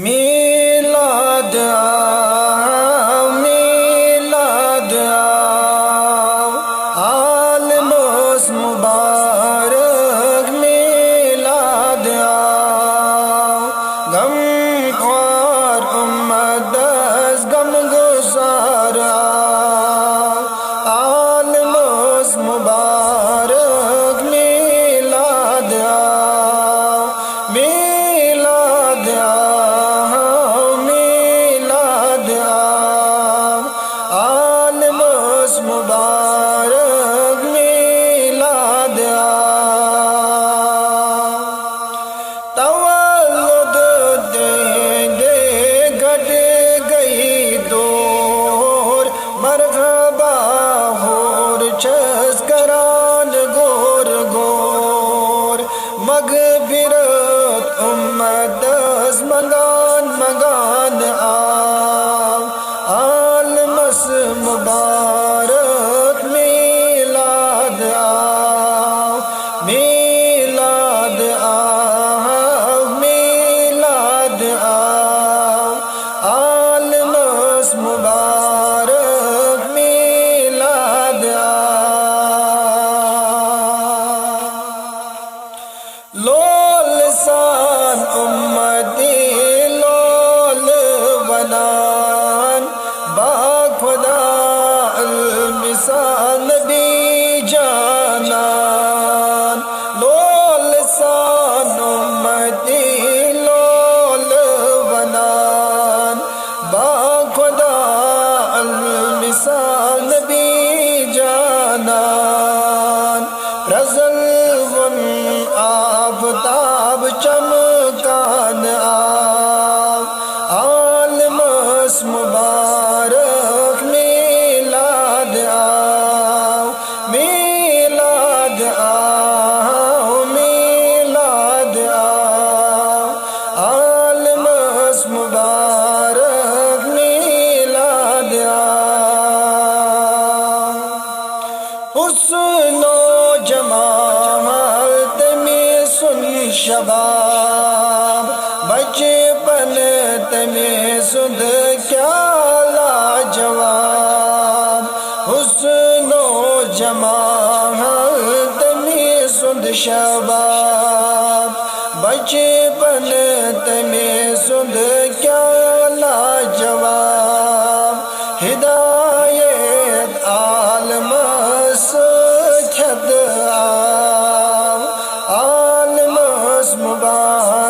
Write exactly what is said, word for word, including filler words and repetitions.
میلاد آو، میلاد آو، عالمس مبارک میلاد آو۔ غم خوار امتس غم گسار آو، عالمس مبارک میلاد آو۔ میلاد آو، میلاد آو، عالمس مبارک میلاد آو۔ تولد تہنٛدِ گٹہٕ گٔیہِ دوٗر، مرحبا حور چھس کران گور گور۔ مغفرت امتس منگان منگان آو، عالمس مبارک میلاد آو۔ میلاد آو، میلاد آو، عالمس مبارک میلاد آو۔ لول سان امتی لول ونان، با خدا المثال نبی جانان۔ لول سان امتی لول ونان، با خدا المثال نبی جانان۔ پرزلوُن آفتاب چمکان آو، عالمس مبارک میلاد آو۔ میلاد آو، میلاد آو، عالمس مبارک میلاد آو۔ حسن و جمال تٔمۍ سُنٛد شباب، بچپن تٔمۍ سُنٛد کیا لاجواب۔ حسن و جمال تٔمۍ سُنٛد شباب، بچپن تٔمۍ سُنٛد کیا لاجواب۔ ہدایت عالمس کھٮ۪تھ آو، عالمس مبارک